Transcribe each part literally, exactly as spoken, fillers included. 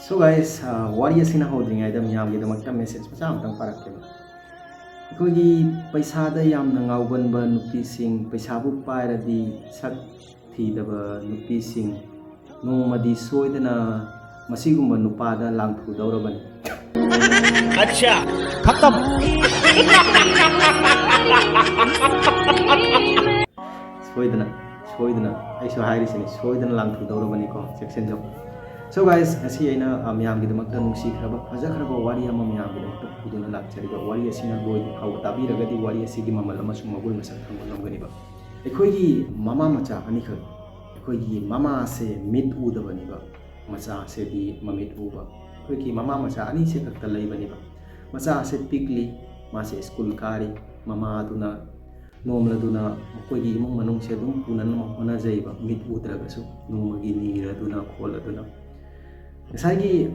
So guys, ꯋꯥꯔꯤ ꯑꯁꯤꯅ ꯍꯧꯗ꯭ꯔꯤꯉꯩꯗ ꯃꯤꯌꯥꯝꯒꯤꯗꯃꯛꯇ message ꯃꯆꯥ ꯑꯃꯇꯪ ꯄꯥꯔꯛꯀꯦꯕ꯫ ꯑꯩꯈꯣꯏꯒꯤ ꯄꯩꯁꯥꯗ ꯌꯥꯝꯅ ꯉꯥꯎꯒꯟꯕ ꯅꯨꯄꯤꯁꯤꯡ, ꯄꯩꯁꯥꯕꯨ ꯄꯥꯏꯔꯗꯤ ꯁꯛ ꯊꯤꯗꯕ ꯅꯨꯄꯤꯁꯤꯡ, ꯅꯣꯡꯃꯗꯤ ꯁꯣꯏꯗꯅ ꯃꯁꯤꯒꯨꯝꯕ ꯅꯨꯄꯥꯗ ꯂꯥꯡꯊꯨꯗꯧꯔꯕꯅꯤ꯫ ꯑꯠꯆꯥ꯫ ꯈꯇꯝ꯫ ꯁꯣꯏꯗꯅ, ꯁꯣꯏꯗꯅ, ꯑꯩꯁꯨ ꯍꯥꯏꯔꯤꯁꯤꯅꯤ, ꯁꯣꯏꯗꯅ ꯂꯥꯡꯊꯨꯗꯧꯔꯕꯅꯤꯀꯣ, ꯆꯦꯛꯁꯤꯟꯖꯧ꯫ So guys, ꯉꯁꯤ ꯑꯩꯅ, ꯑ, ꯃꯌꯥꯝꯒꯤꯗꯃꯛꯇ ꯅꯨꯡꯁꯤꯈ꯭ꯔꯕ, ꯐꯖꯈ꯭ꯔꯕ ꯋꯥꯔꯤ ꯑꯃ ꯃꯌꯥꯝꯒꯤꯗꯃꯛꯇ ꯄꯨꯗꯨꯅ ꯂꯥꯛꯆꯔꯤꯕ꯫ ꯋꯥꯔꯤ ꯑꯁꯤꯅ ꯂꯣꯏꯗ꯭ꯔꯤ ꯐꯥꯎꯕ ꯇꯥꯕꯤꯔꯒꯗꯤ ꯋꯥꯔꯤ ꯑꯁꯤꯒꯤ ꯃꯃꯜ ꯑꯃꯁꯨꯡ ꯃꯒꯨꯟ ꯃꯁꯛ ꯈꯪꯕ ꯉꯝꯒꯅꯤꯕ꯫ ꯑꯩꯈꯣꯏꯒꯤ ꯃꯃꯥ ꯃꯆꯥ ꯑꯅꯤꯈꯛ, ꯑꯩꯈꯣꯏꯒꯤ ꯃꯃꯥꯁꯦ ꯃꯤꯠ ꯎꯗꯕꯅꯤꯕ, ꯃꯆꯥꯁꯤꯗꯤ ꯃꯃꯤꯠ ꯎꯕ꯫ ꯑꯩꯈꯣꯏꯒꯤ ꯃꯃꯥ ꯃꯆꯥ ꯑꯅꯤꯁꯦ ꯈꯛꯇ ꯂꯩꯕꯅꯤꯕ꯫ ꯃꯆꯥꯁꯦ ꯄꯤꯛꯂꯤ, ꯃꯥꯁꯦ ꯁ꯭ꯀꯨꯜ ꯀꯥꯔꯤ, ꯃꯃꯥꯗꯨꯅ ꯅꯣꯝꯂꯗꯨꯅ ꯃꯈꯣꯏꯒꯤ ꯏꯃꯨꯡ ꯃꯅꯨꯡꯁꯦ ꯑꯗꯨꯝ ꯄꯨꯅꯅꯕ ꯍꯣꯠꯅꯖꯩꯕ, ꯃꯤꯠ ꯎꯗ꯭ꯔꯒꯁꯨ ꯅꯣꯡꯃꯒꯤ ꯅꯤꯔꯗꯨꯅ ꯈꯣꯠꯂꯗꯨꯅ꯫ ꯉꯁꯥꯏꯒꯤ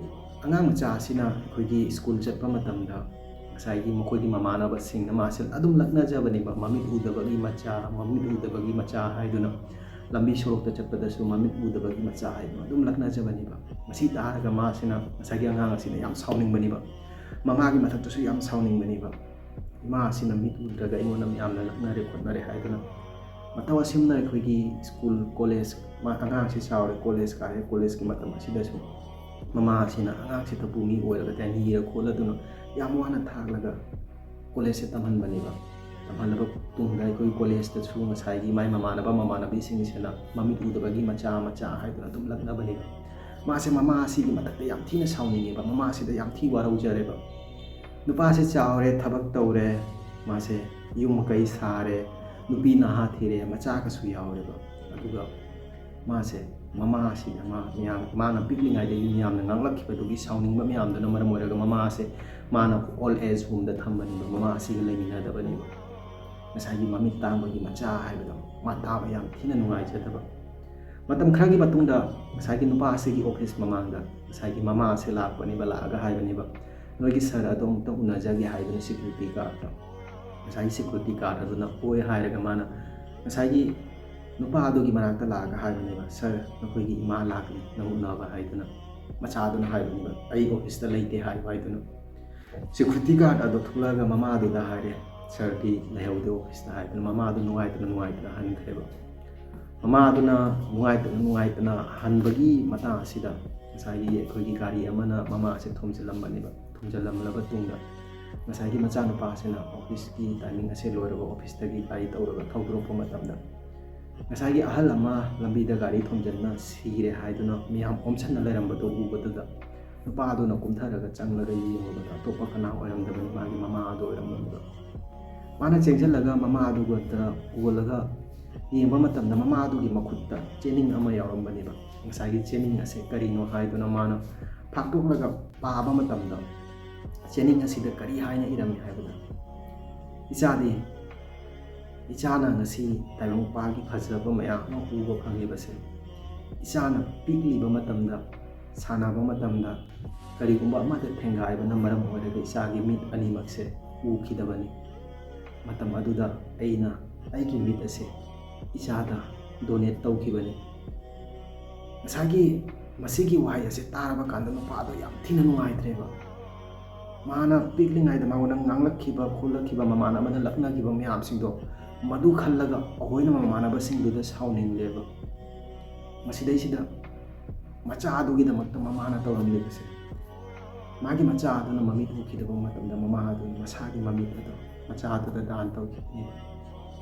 ꯑꯉꯥꯡ ꯃꯆꯥ ꯑꯁꯤꯅ ꯑꯩꯈꯣꯏꯒꯤ ꯁ꯭ꯀꯨꯜ ꯆꯠꯄ ꯃꯇꯝꯗ ꯉꯁꯥꯏꯒꯤ ꯃꯈꯣꯏꯒꯤ ꯃꯃꯥꯟꯅꯕꯁꯤꯡꯅ ꯃꯥꯁꯦ ꯑꯗꯨꯝ ꯂꯛꯅꯖꯕꯅꯦꯕ, "ꯃꯃꯤꯠ ꯎꯗꯕꯒꯤ ꯃꯆꯥ, ꯃꯃꯤꯠ ꯎꯗꯕꯒꯤ ꯃꯆꯥ" ꯍꯥꯏꯗꯨꯅ꯫ ꯂꯝꯕꯤ ꯁꯣꯔꯣꯛꯇ ꯆꯠꯄꯗꯁꯨ "ꯃꯃꯤꯠ ꯎꯗꯕꯒꯤ ꯃꯆꯥ" ꯍꯥꯏꯗꯨꯅ ꯑꯗꯨꯝ ꯂꯛꯅꯖꯕꯅꯦꯕ꯫ ꯃꯁꯤ ꯇꯥꯔꯒ ꯃꯥꯁꯤꯅ, ꯉꯁꯥꯏꯒꯤ ꯑꯉꯥꯡ ꯑꯁꯤꯅ ꯌꯥꯝ ꯁꯥꯎꯅꯤꯡꯕꯅꯦꯕ, ꯃꯃꯥꯒꯤ ꯃꯊꯛꯇꯁꯨ ꯌꯥꯝ ꯁꯥꯎꯅꯤꯡꯕꯅꯦꯕ꯫ "ꯏꯃꯥ ꯑꯁꯤꯅ ꯃꯤꯠ ꯎꯗ꯭ꯔꯒ ꯑꯩꯉꯣꯟꯗ ꯌꯥꯝꯅ ꯂꯛꯅꯔꯦ ꯈꯣꯠꯅꯔꯦ" ꯍꯥꯏꯗꯨꯅ꯫ ꯃꯇꯧ ꯑꯁꯨꯝꯅ ꯑꯩꯈꯣꯏꯒꯤ ꯁ꯭ꯀꯨꯜ, ꯀꯣꯂꯦꯖ, ꯃꯥ, ꯑꯉꯥꯡꯁꯤ ꯆꯥꯎꯔꯦ, ꯀꯣꯂꯦꯖ ꯀꯥꯔꯦ, ꯀꯣꯂꯦꯖꯀꯤ ꯃꯇꯝ ꯑꯁꯤꯗꯁꯨ ꯃꯃꯥ ꯑꯁꯤꯅ ꯑꯉꯥꯡꯁꯤꯗꯕꯨ ꯃꯤ ꯑꯣꯏꯔꯒ ꯅꯤꯔ ꯈꯣꯠꯂꯗꯨꯅ ꯌꯥꯝ ꯋꯥꯅ ꯊꯥꯛꯂꯒ ꯀꯣꯂꯦꯖꯁꯦ ꯇꯝꯍꯟꯕꯅꯦꯕ꯫ ꯇꯝꯍꯜꯂꯕ ꯇꯨꯡꯗ ꯑꯩꯈꯣꯏ ꯀꯣꯂꯦꯖꯇꯁꯨ ꯉꯁꯥꯏꯒꯤ ꯃꯥꯏ ꯃꯃꯥꯟꯅꯕ ꯃꯃꯥꯟꯅꯕꯤꯁꯤꯡꯁꯤꯅ "ꯃꯃꯤꯠ ꯎꯗꯕꯒꯤ ꯃꯆꯥ, ꯃꯆꯥ" ꯍꯥꯏꯗꯨꯅ ꯑꯗꯨꯝ ꯂꯛꯅꯕꯅꯦꯕ꯫ ꯃꯥꯁꯦ ꯃꯃꯥ ꯑꯁꯤꯒꯤ ꯃꯊꯛꯇ ꯌꯥꯝ ꯊꯤꯅ ꯁꯥꯎꯅꯤꯡꯉꯦꯕ, ꯃꯃꯥ ꯑꯁꯤꯗ ꯌꯥꯝ ꯊꯤ ꯋꯥꯔꯧꯖꯔꯦꯕ꯫ ꯅꯨꯄꯥꯁꯦ ꯆꯥꯎꯔꯦ, ꯊꯕꯛ ꯇꯧꯔꯦ, ꯃꯥꯁꯦ ꯌꯨꯝ ꯀꯩ ꯁꯥꯔꯦ, ꯅꯨꯄꯤ ꯅꯍꯥ ꯊꯤꯔꯦ, ꯃꯆꯥꯒꯁꯨ ꯌꯥꯎꯔꯦꯕ꯫ ꯑꯗꯨꯒ ꯃꯥꯁꯦ ꯃꯃꯥ ꯑꯁꯤꯅ ꯃꯥ ꯃꯌꯥꯝ, ꯃꯥꯅ ꯄꯤꯛꯂꯤꯉꯩꯗꯒꯤ ꯃꯤꯌꯥꯝꯅ ꯉꯥꯡꯂꯛꯈꯤꯕꯗꯨꯒꯤ ꯁꯥꯎꯅꯤꯡꯕ ꯃꯌꯥꯝꯗꯨꯅ ꯃꯔꯝ ꯑꯣꯏꯔꯒ ꯃꯃꯥ ꯑꯁꯦ ꯃꯥꯅ old age homeꯗ ꯊꯝꯕꯅꯦꯕ, ꯃꯃꯥ ꯑꯁꯤꯒ ꯂꯩꯃꯤꯟꯅꯗꯕꯅꯦꯕ꯫ ꯉꯁꯥꯏꯒꯤ ꯃꯃꯤꯠ ꯇꯥꯡꯕꯒꯤ ꯃꯆꯥ ꯍꯥꯏꯕꯗꯣ ꯃꯥ ꯇꯥꯕ ꯌꯥꯝ ꯊꯤꯅ ꯅꯨꯡꯉꯥꯏꯖꯗꯕ꯫ ꯃꯇꯝ ꯈꯔꯒꯤ ꯃꯇꯨꯡꯗ ꯉꯁꯥꯏꯒꯤ ꯅꯨꯄꯥ ꯑꯁꯤꯒꯤ ꯑꯣꯐꯤꯁ ꯃꯃꯥꯡꯗ ꯉꯁꯥꯏꯒꯤ ꯃꯃꯥ ꯑꯁꯦ ꯂꯥꯛꯄꯅꯦꯕ, ꯂꯥꯛꯑꯒ ꯍꯥꯏꯕꯅꯦꯕ, "ꯅꯣꯏꯒꯤ ꯁꯥꯔ ꯑꯗꯣ ꯑꯃꯨꯛꯇ ꯎꯅꯖꯒꯦ" ꯍꯥꯏꯗꯨꯅ ꯁꯦꯀ꯭ꯌꯨꯔꯤꯇꯤ ꯒꯥꯔꯗꯇ꯫ ꯉꯁꯥꯏꯒꯤ ꯁꯦꯀ꯭ꯌꯨꯔꯤꯇꯤ ꯒꯥꯔꯗ ꯑꯗꯨꯅ ꯍꯣꯏ ꯍꯥꯏꯔꯒ ꯃꯥꯅ ꯉꯁꯥꯏꯒꯤ ꯅꯨꯄꯥ ꯑꯗꯨꯒꯤ ꯃꯅꯥꯛꯇ ꯂꯥꯛꯑꯒ ꯍꯥꯏꯕꯅꯦꯕ, "ꯁꯥꯔ, ꯅꯈꯣꯏꯒꯤ ꯏꯃꯥ ꯂꯥꯛꯂꯤ ꯅꯪ ꯎꯅꯕ" ꯍꯥꯏꯗꯨꯅ꯫ ꯃꯆꯥꯗꯨꯅ ꯍꯥꯏꯕꯅꯦꯕ, "ꯑꯩ ꯑꯣꯐꯤꯁꯇ ꯂꯩꯇꯦ" ꯍꯥꯏꯌꯨ ꯍꯥꯏꯗꯨꯅ꯫ ꯁꯦꯀ꯭ꯌꯨꯔꯤꯇꯤ ꯒꯥꯔꯗ ꯑꯗꯣ ꯊꯣꯛꯂꯛꯑꯒ ꯃꯃꯥꯗꯨꯗ ꯍꯥꯏꯔꯦ, "ꯁꯥꯔꯗꯤ ꯂꯩꯍꯧꯗꯦ ꯑꯣꯐꯤꯁꯇ" ꯍꯥꯏꯗꯨꯅ꯫ ꯃꯃꯥꯗꯨ ꯅꯨꯡꯉꯥꯏꯇꯅ ꯅꯨꯡꯉꯥꯏꯇꯅ ꯍꯟꯈ꯭ꯔꯦꯕ꯫ ꯃꯃꯥꯗꯨꯅ ꯅꯨꯡꯉꯥꯏꯇꯅ ꯅꯨꯡꯉꯥꯏꯇꯅ ꯍꯟꯕꯒꯤ ꯃꯇꯥꯡ ꯑꯁꯤꯗ ꯉꯁꯥꯏꯒꯤ ꯑꯩꯈꯣꯏꯒꯤ ꯒꯥꯔꯤ ꯑꯃꯅ ꯃꯃꯥꯁꯦ ꯊꯣꯝꯖꯤꯜꯂꯝꯕꯅꯦꯕ꯫ ꯊꯣꯝꯖꯤꯜꯂꯝꯂꯕ ꯇꯨꯡꯗ ꯉꯁꯥꯏꯒꯤ ꯃꯆꯥꯅꯨꯄꯥꯁꯤꯅ ꯑꯣꯐꯤꯁꯀꯤ ꯇꯥꯏꯃꯤꯡ ꯑꯁꯦ ꯂꯣꯏꯔꯒ ꯑꯣꯐꯤꯁꯇꯒꯤ ꯒꯥꯔꯤ ꯇꯧꯔꯒ ꯊꯧꯗꯣꯔꯛꯄ ꯃꯇꯝꯗ ꯉꯁꯥꯏꯒꯤ ꯑꯍꯜ ꯑꯃ ꯂꯝꯕꯤꯗ ꯒꯥꯔꯤ ꯊꯣꯝꯖꯤꯟꯅ ꯁꯤꯔꯦ ꯍꯥꯏꯗꯨꯅ ꯃꯤꯌꯥꯝ ꯑꯣꯝꯁꯟꯅ ꯂꯩꯔꯝꯕꯗꯣ ꯎꯕꯗꯨꯗ ꯅꯨꯄꯥꯗꯨꯅ ꯀꯨꯝꯊꯔꯒ ꯆꯪꯂꯒ ꯌꯦꯡꯂꯨꯕꯗ ꯑꯇꯣꯞꯄ ꯀꯅꯥ ꯑꯣꯏꯔꯝꯗꯕꯅꯤ, ꯃꯥꯒꯤ ꯃꯃꯥ ꯑꯗꯨ ꯑꯣꯏꯔꯝꯂꯝꯕꯗꯣ꯫ ꯃꯥꯅ ꯆꯦꯟꯁꯤꯜꯂꯒ ꯃꯃꯥ ꯑꯗꯨꯒ ꯀꯣꯜꯂꯒ ꯌꯦꯡꯕ ꯃꯇꯝꯗ ꯃꯃꯥ ꯑꯗꯨꯒꯤ ꯃꯈꯨꯠꯇ ꯆꯦꯅꯤꯡ ꯑꯃ ꯌꯥꯎꯔꯝꯕꯅꯦꯕ꯫ ꯉꯁꯥꯏꯒꯤ ꯆꯦꯅꯤꯡ ꯑꯁꯦ ꯀꯔꯤꯅꯣ ꯍꯥꯏꯗꯨꯅ ꯃꯥꯅ ꯐꯥꯛꯇꯣꯛꯂꯒ ꯄꯥꯕ ꯃꯇꯝꯗ ꯆꯦꯅꯤꯡ ꯑꯁꯤꯗ ꯀꯔꯤ ꯍꯥꯏꯅ ꯏꯔꯝꯃꯤ ꯍꯥꯏꯕꯗ, "ꯏꯆꯥꯗꯤ, ꯏꯆꯥꯅ ꯉꯁꯤ ꯇꯥꯏꯕꯪꯄꯥꯟꯒꯤ ꯐꯖꯕ ꯃꯌꯥꯝ ꯑꯃ ꯎꯕ ꯐꯪꯂꯤꯕꯁꯦ, ꯏꯆꯥꯅ ꯄꯤꯛꯂꯤꯕ ꯃꯇꯝꯗ ꯁꯥꯟꯅꯕ ꯃꯇꯝꯗ ꯀꯔꯤꯒꯨꯝꯕ ꯑꯃꯗ ꯊꯦꯡꯒꯥꯏꯕꯅ ꯃꯔꯝ ꯑꯣꯏꯔꯒ ꯏꯆꯥꯒꯤ ꯃꯤꯠ ꯑꯅꯤꯃꯛꯁꯦ ꯎꯈꯤꯗꯕꯅꯤ꯫ ꯃꯇꯝ ꯑꯗꯨꯗ ꯑꯩꯅ ꯑꯩꯒꯤ ꯃꯤꯠ ꯑꯁꯦ ꯏꯆꯥꯗ ꯗꯣꯅꯦꯠ ꯇꯧꯈꯤꯕꯅꯤ"꯫ ꯉꯁꯥꯏꯒꯤ ꯃꯁꯤꯒꯤ ꯋꯥꯍꯩ ꯑꯁꯦ ꯇꯥꯔꯕ ꯀꯥꯟꯗ ꯅꯨꯄꯥꯗꯣ ꯌꯥꯝ ꯊꯤꯅ ꯅꯨꯡꯉꯥꯏꯇ꯭ꯔꯦꯕ꯫ ꯃꯥꯅ ꯄꯤꯛꯂꯤꯉꯩꯗ ꯃꯉꯣꯟꯗ ꯉꯥꯡꯂꯛꯈꯤꯕ ꯈꯣꯠꯂꯛꯈꯤꯕ, ꯃꯃꯥꯟꯅꯕꯅ ꯂꯛꯅꯈꯤꯕ ꯃꯌꯥꯝꯁꯤꯡꯗꯣ, ꯃꯗꯨ ꯈꯜꯂꯒ ꯑꯩꯈꯣꯏꯅ ꯃꯃꯥꯟꯅꯕꯁꯤꯡꯗꯨꯗ ꯁꯥꯎꯅꯤꯡꯂꯦꯕ꯫ ꯃꯁꯤꯗꯩꯁꯤꯗ ꯃꯆꯥ ꯑꯗꯨꯒꯤꯗꯃꯛꯇ ꯃꯃꯥꯅ ꯇꯧꯔꯝꯂꯤꯕꯁꯦ, ꯃꯥꯒꯤ ꯃꯆꯥ ꯑꯗꯨꯅ ꯃꯃꯤꯠ ꯎꯈꯤꯗꯕ ꯃꯇꯝꯗ ꯃꯃꯥ ꯑꯗꯨꯅ ꯃꯁꯥꯒꯤ ꯃꯃꯤꯠ ꯑꯗꯣ ꯃꯆꯥ ꯑꯗꯨꯗ ꯗꯥꯟ ꯇꯧꯈꯤꯕꯅꯦꯕ꯫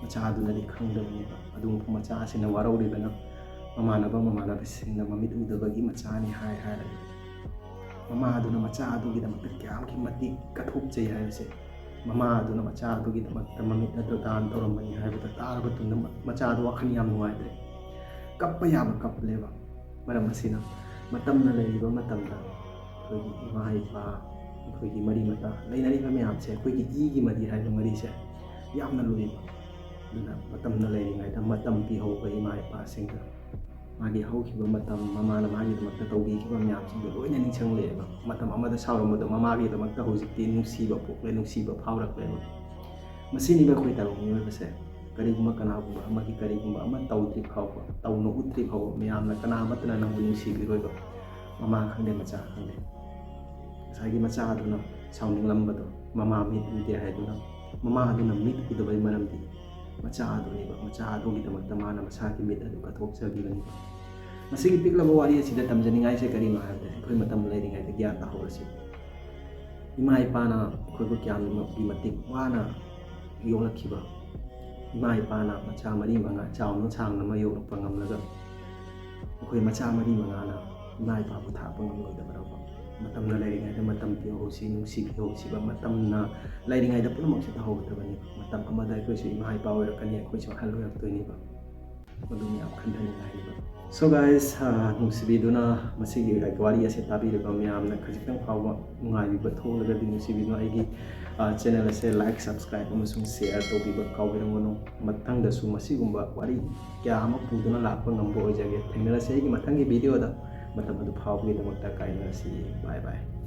ꯃꯆꯥ ꯑꯗꯨꯅꯗꯤ ꯈꯪꯗꯕꯅꯦꯕ꯫ ꯑꯗꯨꯕꯨ ꯃꯆꯥ ꯑꯁꯤꯅ ꯋꯥꯔꯧꯔꯤꯕꯅ ꯃꯃꯥꯟꯅꯕ ꯃꯃꯥꯟꯅꯕꯁꯤꯡꯅ ꯃꯃꯤꯠ ꯎꯗꯕꯒꯤ ꯃꯆꯥꯅꯤ ꯍꯥꯏ ꯍꯥꯏꯔꯒ ꯃꯃꯥ ꯑꯗꯨꯅ ꯃꯆꯥ ꯑꯗꯨꯒꯤꯗꯃꯛꯇ ꯀꯌꯥꯝꯒꯤ ꯃꯇꯤꯛ ꯀꯠꯊꯣꯛꯆꯩ ꯍꯥꯏꯕꯁꯦ ꯃꯃꯥ ꯑꯗꯨꯅ ꯃꯆꯥ ꯑꯗꯨꯒꯤꯗꯃꯛꯇ ꯃꯃꯤꯠ ꯑꯗꯨ ꯗꯥꯟ ꯇꯧꯔꯝꯕꯅꯤ ꯍꯥꯏꯕꯗ ꯇꯥꯔꯕ ꯇꯨꯡꯗ ꯃ-, ꯃꯆꯥ ꯑꯗꯨ ꯋꯥꯈꯜ ꯌꯥꯝ ꯅꯨꯡꯉꯥꯏꯇ꯭ꯔꯦ꯫ ꯀꯞꯄ ꯌꯥꯕ ꯀꯞꯂꯦꯕ꯫ ꯃꯔꯝ ꯑꯁꯤꯅ ꯃꯇꯝꯅ ꯂꯩꯔꯤꯕ ꯃꯇꯝꯗ ꯑꯩꯈꯣꯏꯒꯤ ꯏꯃꯥ ꯏꯄꯥ, ꯑꯩꯈꯣꯏꯒꯤ ꯃꯔꯤ ꯃꯇꯥ ꯂꯩꯅꯔꯤꯕ ꯃꯌꯥꯝꯁꯦ, ꯑꯩꯈꯣꯏꯒꯤ ꯏꯒꯤ ꯃꯔꯤ ꯍꯥꯏꯕ ꯃꯔꯤꯁꯦ ꯌꯥꯝꯅ ꯂꯨꯏꯕ꯫ ꯑꯗꯨꯅ ꯃꯇꯝꯅ ꯂꯩꯔꯤꯉꯩꯗ ꯃꯇꯝ ꯄꯤꯍꯧꯕ ꯏꯃꯥ ꯏꯄꯥꯁꯤꯡꯗ, ꯃꯥꯒꯤ ꯍꯧꯈꯤꯕ ꯃꯇꯝ, ꯃꯃꯥꯅ ꯃꯥꯒꯤꯗꯃꯛꯇ ꯇꯧꯕꯤꯈꯤꯕ ꯃꯌꯥꯝꯁꯤꯡꯗꯣ ꯂꯣꯏꯅ ꯅꯤꯡꯁꯤꯡꯂꯛꯑꯦꯕ꯫ ꯃꯇꯝ ꯑꯃꯗ ꯁꯥꯎꯔꯝꯕꯗꯣ ꯃꯃꯥꯒꯤꯗꯃꯛꯇ ꯍꯧꯖꯤꯛꯇꯤ ꯅꯨꯡꯁꯤꯕ ꯄꯣꯛꯂꯦ, ꯅꯨꯡꯁꯤꯕ ꯐꯥꯎꯔꯛꯂꯦꯕ꯫ ꯃꯁꯤꯅꯤꯕ ꯑꯩꯈꯣꯏ ꯇꯥꯏꯕꯪ ꯃꯤꯑꯣꯏꯕꯁꯦ꯫ ꯀꯔꯤꯒꯨꯝꯕ ꯀꯅꯥꯒꯨꯝꯕ ꯑꯃꯒꯤ ꯀꯔꯤꯒꯨꯝꯕ ꯑꯃ ꯇꯧꯗ꯭ꯔꯤ ꯐꯥꯎꯕ, ꯇꯧꯅ ꯎꯠꯇ꯭ꯔꯤ ꯐꯥꯎꯕ, ꯃꯌꯥꯝꯅ ꯀꯅꯥ ꯑꯃꯠꯇꯅ ꯅꯪꯕꯨ ꯅꯨꯡꯁꯤꯕꯤꯔꯣꯏꯕ꯫ ꯃꯃꯥ ꯈꯪꯗꯦ, ꯃꯆꯥ ꯈꯪꯗꯦ, ꯉꯁꯥꯏꯒꯤ ꯃꯆꯥ ꯑꯗꯨꯅ ꯁꯥꯎꯅꯤꯡꯂꯝꯕꯗꯣ, ꯃꯃꯥ ꯃꯤꯠ ꯎꯗꯦ ꯍꯥꯏꯗꯨꯅ, ꯃꯃꯥ ꯑꯗꯨꯅ ꯃꯤꯠ ꯎꯗꯕꯩ ꯃꯔꯝꯗꯤ ꯃꯆꯥ ꯑꯗꯨꯅꯦꯕ꯫ ꯃꯆꯥ ꯑꯗꯨꯒꯤꯗꯃꯛꯇ ꯃꯥꯅ ꯃꯁꯥꯒꯤ ꯃꯤꯠ ꯑꯗꯨ ꯀꯠꯊꯣꯛꯆꯈꯤꯕꯅꯤ꯫ ꯃꯁꯤꯒꯤ ꯄꯤꯛꯂꯕ ꯋꯥꯔꯤ ꯑꯁꯤꯗ ꯇꯝꯖꯅꯤꯡꯉꯥꯏꯁꯦ ꯀꯔꯤꯅꯣ ꯍꯥꯏꯕꯗ, ꯑꯩꯈꯣꯏ ꯃꯇꯝ ꯂꯩꯔꯤꯉꯩꯗ ꯒ꯭ꯌꯥꯟ ꯇꯥꯍꯧꯔꯁꯤ꯫ ꯏꯃꯥ ꯏꯄꯥꯅ ꯑꯩꯈꯣꯏꯕꯨ ꯀꯌꯥꯝꯒꯤ ꯃꯇꯤꯛ ꯋꯥꯅ ꯌꯣꯛꯂꯛꯈꯤꯕ, ꯏꯃꯥ ꯏꯄꯥꯅ ꯃꯆꯥ ꯃꯔꯤ ꯃꯉꯥ ꯆꯥꯎꯅ ꯁꯥꯡꯅ ꯑꯃ ꯌꯣꯛꯂꯛꯄ ꯉꯝꯂꯒ, ꯑꯩꯈꯣꯏ ꯃꯆꯥ ꯃꯔꯤ ꯃꯉꯥꯅ ꯏꯃꯥ ꯏꯄꯥꯕꯨ ꯊꯥꯛꯄ ꯉꯝꯂꯣꯏꯗꯕ꯭ꯔꯕ? ꯃꯇꯝꯅ ꯂꯩꯔꯤꯉꯩꯗ ꯃꯇꯝ ꯄꯤꯍꯧꯁꯤ, ꯅꯨꯡꯁꯤꯕꯤꯍꯧꯁꯤꯕ꯫ ꯃꯇꯝꯅ ꯂꯩꯔꯤꯉꯩꯗ ꯄꯨꯝꯅꯃꯛꯁꯦ ꯇꯧꯍꯧꯒꯗꯕꯅꯤ꯫ ꯃꯇꯝ ꯑꯃꯗ ꯑꯩꯈꯣꯏꯁꯨ ꯏꯃꯥ ꯏꯄꯥ ꯑꯣꯏꯔꯛꯀꯅꯤ, ꯑꯩꯈꯣꯏꯁꯨ ꯑꯍꯜ ꯑꯣꯏꯔꯛꯇꯣꯏꯅꯦꯕ꯫ ꯃꯗꯨ ꯃꯌꯥꯝ ꯈꯟꯊꯅꯤꯡꯉꯥꯏꯅꯦꯕ꯫ So guys, ꯑꯥ, ꯅꯨꯡꯁꯤꯕꯤꯗꯨꯅ ꯃꯁꯤꯒꯤ ꯋꯥꯔꯤ ꯑꯁꯦ ꯇꯥꯕꯤꯔꯤꯕ ꯃꯌꯥꯝꯅ ꯈꯖꯤꯛꯇꯪ ꯐꯥꯎꯕ ꯅꯨꯡꯉꯥꯏꯕꯤꯕ ꯊꯣꯛꯂꯒꯗꯤ, ꯅꯨꯡꯁꯤꯕꯤꯗꯨꯅ ꯑꯩꯒꯤ, ꯑꯥ, channel ꯑꯁꯦ like, subscribe ꯑꯃꯁꯨꯡ share ꯇꯧꯕꯤꯕ ꯀꯥꯎꯕꯤꯔꯝꯒꯅꯨ꯫ ꯃꯊꯪꯗꯁꯨ ꯃꯁꯤꯒꯨꯝꯕ ꯋꯥꯔꯤ ꯀꯌꯥ ꯑꯃ ꯄꯨꯗꯨꯅ ꯂꯥꯛꯄ ꯉꯝꯕ ꯑꯣꯏꯖꯒꯦ꯫ ꯊꯦꯡꯅꯔꯁꯦ ꯑꯩꯒꯤ ꯃꯊꯪꯒꯤ video ꯗ꯫ ꯃꯇꯝ ꯑꯗꯨ ꯐꯥꯎꯕꯒꯤꯗꯃꯛꯇ ꯀꯥꯏꯅꯔꯁꯤ꯫ Bye bye꯫